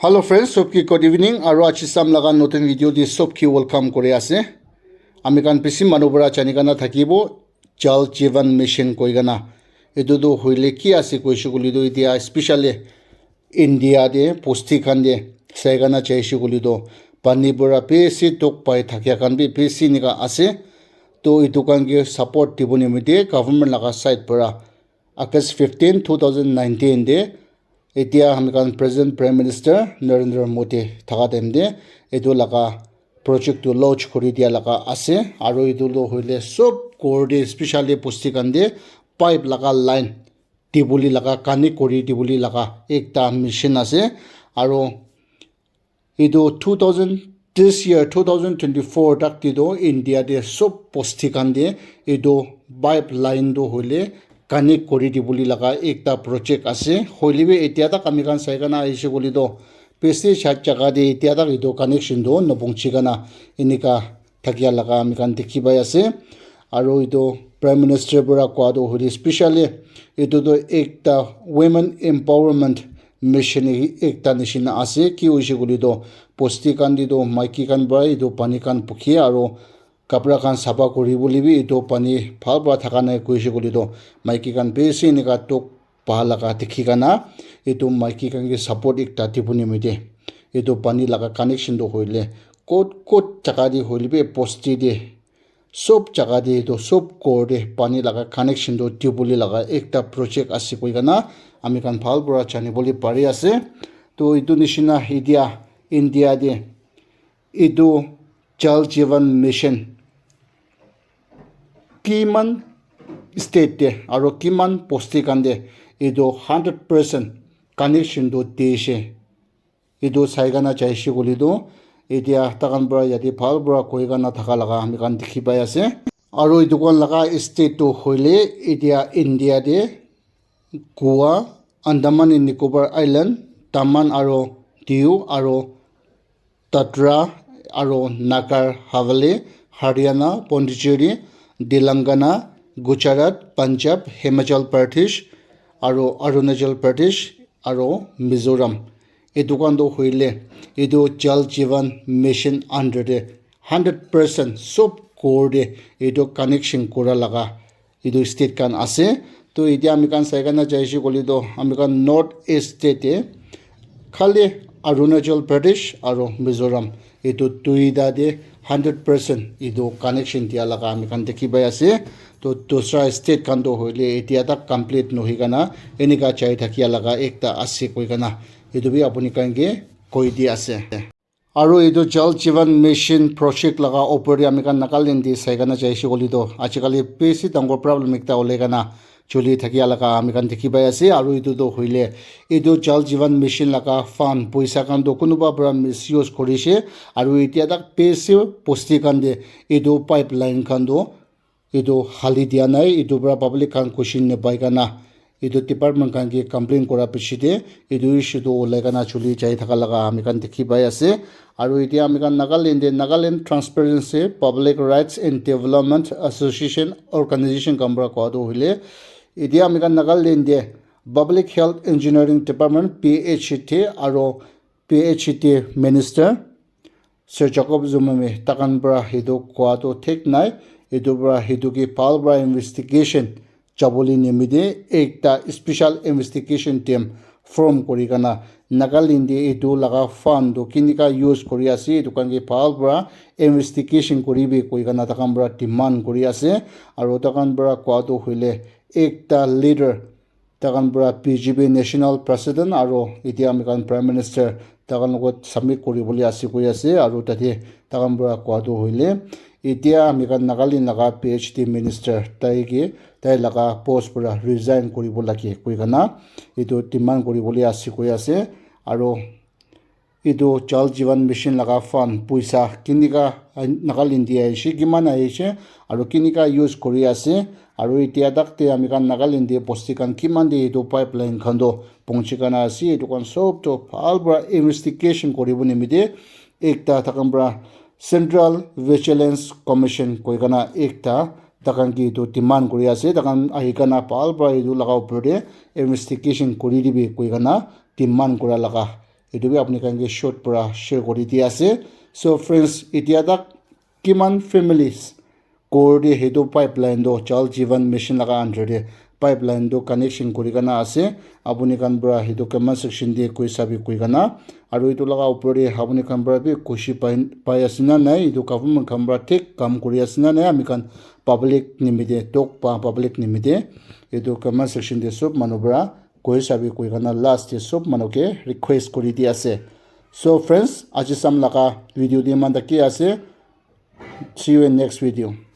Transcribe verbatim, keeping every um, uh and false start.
Hello friends, sob ki good evening. Aru aji sam laga notun video te sob ki welcome kuri ase. Ami khan bishi manu para jani kana thakibo Jal Jeevan Mission koi kana. Etu tu hoile ki ase koise koile tu etia specially India te bosti khan te sai kana jaise koile tu pani para bishi dukh pai thakia khan bi bishi nika ase. To etu khan ke support dibo nimite government laga side para August fifteen, two thousand nineteen te etia ami khan President Prime Minister Narendra Modi thaka time te etu laga project tu launch kuri dia laga ase. Aru etu tu hoile sob ghor te specially bosti khan te pipe laga line dibole laga connect kuri dibole laga ekta mission ase. Aru etu two thousand, this year two thousand twenty-four tak te tu India te sob bosti khan te etu pipeline tu hoile connect kuri dibole laga ekta project ase. Hoile bi etia tak ami khan sai kana ahise koile tu bishi shat jaga te etia tak etu connection tu napunchi kana enika thakia laga ami khan dikhi pai ase. Aru etu Prime Minister para koa tu hoile specially etu tu ekta women empowerment mission ekta nishina ase. Ki hoise koile tu bosti khan te tu maiki khan para etu pani khan bukhi aru kapra khan sapha kuri bole bi etu pani bhal para thaka nai koise koile tu maiki khan bishi enika dukh pa laga dikhi kana etu maiki khan ke support ekta dibo nimite etu pani laga connection tu hoile kot kot jaga te hoile bi bosti te sob jaga te etu sob ghor te pani laga connection tu dibole laga ekta project ase koi kana ami khan bhal para jani bole pari ase. To etu nishina etia India te etu Jal Jeevan Mission kiman state te aru kiman bosti khan te etu hundred percent connection tu dise etu sai kana jaise koile tu etia takhan para yate bhal para koi kana thaka laga ami khan dikhi pai ase. Aru etu khan laga state tu hoile etia India te Goa, Andaman and Nicobar Island, Daman aru Diu aru Dadra aru Nagar Haveli, Haryana, Pondicherry, Telangana, Gujarat, Punjab, Himachal Pradesh aru Arunachal Pradesh aru Mizoram. Etu khan tu hoile etu Jal Jeevan Mission under te hundred percent sob ghor te etu connection kura laga etu state khan ase. To etia ami khan sai kana jaise koile to ami khan North East state te khali Arunachal Pradesh aru Mizoram etu duita te hundred percent etu connection dia laga ami khan dikhi pai ase. To dusra state khan to hoile etia tak complete nohoi kana enika jai thakia laga ekta ase koi kana etu bi apuni khan ke koi di ase. Aru etu Jal Jeevan Mission project laga opor te ami khan Nagaland te sai kana jaise koile to ajikali bishi dangor problem ekta ulai kana chuli thakia laga ami khan dikhi pai ase. Aru etu to hoile etu Jal Jeevan Mission laga fund poisa khan to kunuba para misuse kuri se aru etia tak bishi bosti khan te etu pipeline khan to etu hali dia nai, etu para public khan khushi napai kana etu department khan ke complain kura piche te etu issue tu ulai kana chuli jai thaka laga ami khan dikhi pai ase. Aru etia ami khan Nagaland te Nagaland Transparency Public Rights and Development Association organization khan para koa tu hoile etia ami khan Nagaland te Public Health Engineering Department P H D aru P H D Minister Sir Jacob Zuma me takhan para etu koa tu thik nai, etu para etu ke bhal para investigation jabole nimite ekta special investigation team form kuri kana Nagaland te etu laga fund tu kinika use kuri ase etu khan ke bhal para investigation kuri bi koi kana takhan para demand kuri ase. Aru takhan para koa tu hoile ekta leader takhan para B J P National President aru etia ami khan Prime Minister takhan logot submit kuri bole ase koi ase. Aru tate takhan para koa tu hoile etia ami khan Nagaland laga P H D Minister tai ke tai laga post para resign kuri bo lage koi kana etu demand kuri bole ase koi ase. Aru etu Jal Jeevan Mission laga fund poisa kinika Nagaland te ahishe, kiman ahishe aru kinika use kuri ase aru etia tak te ami khan Nagaland te bosti khan kiman te etu pipeline khan to pongchi kana ase. Etu khan sob to bhal para investigation kuri bo nimite ekta takhan para Central Vigilance Commission koi kana ekta takhan ke etu demand kuri ase. Takhan ahi kana bhal para etu laga opor te investigation kuri dibi koi kana demand kura laga Etu bi apni khan ke short para share kuri di ase. So friends, itia tak kiman families ghor te hetu pipeline toh Jal Jeevan Mission laga under te pipeline toh connection kuri kana ase. Apuni khan para hetu comment section te koi sabi koi kana, aru etu laga upor te apuni khan para bi khushi pai, pai ase na nai, etu government khan para thik kam kuri ase na nai, ami khan public nimite tok pa public nimite etu comment section te sob manu para koi sabi koi kana last te sob manu ke request kuri di ase. So friends, aji sam laga video te iman taki ase. See you in next video.